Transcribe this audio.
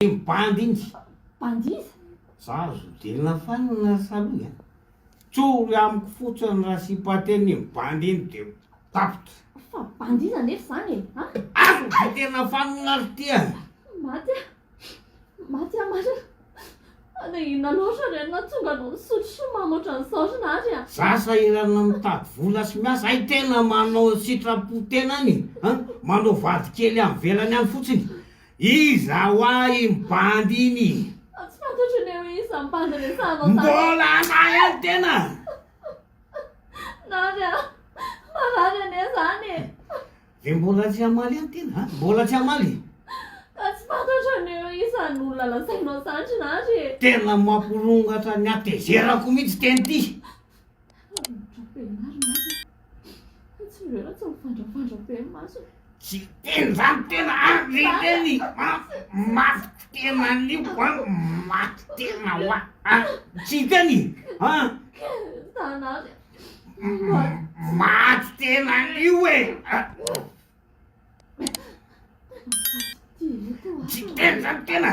iny bandy iny. Bandy iza? Za azo delina fanina salohy a. Tsory amiko fotsiny raha sipa teny iny bandy iny de tapitra. Fa bandy iza anefa izany e? A? Azo de tena fanina ry ty a. Maty aho. Maty aho marina. Fa inona loatra re no nahatonga anao nisotro sy mamo ohatran'izao ry Nary a? Za sahirana mitady vola sy miasa, hay tena manao sitrapo tena any an, manao vady kely any ivelany any fotsiny. Iza hoa iny bandy iny? Tsy fantatro anie hoe iza ny bandy resahanao zany e. Mbola anah ihany tena. Nary a! Marary anie zany e! Dia mbola tsy hamaly ihany tena a! Mbola tsy hamaly? Ka tsy fantatro anie hoe iza ny olona lazainao zany ry Nary e! Tena mampirongatra ny hatezerako mihitsy teny ity! Romotra be Nary Nary a! Tsy hoe raha tsy mifandrafandra be ny masony. Tsy teny zany tena a! Ry reny a! Maty tena anio a! Maty tena hoa a! Tsy teny a! Za Nary a! Maty tena anio e! Tsy teny zany tena!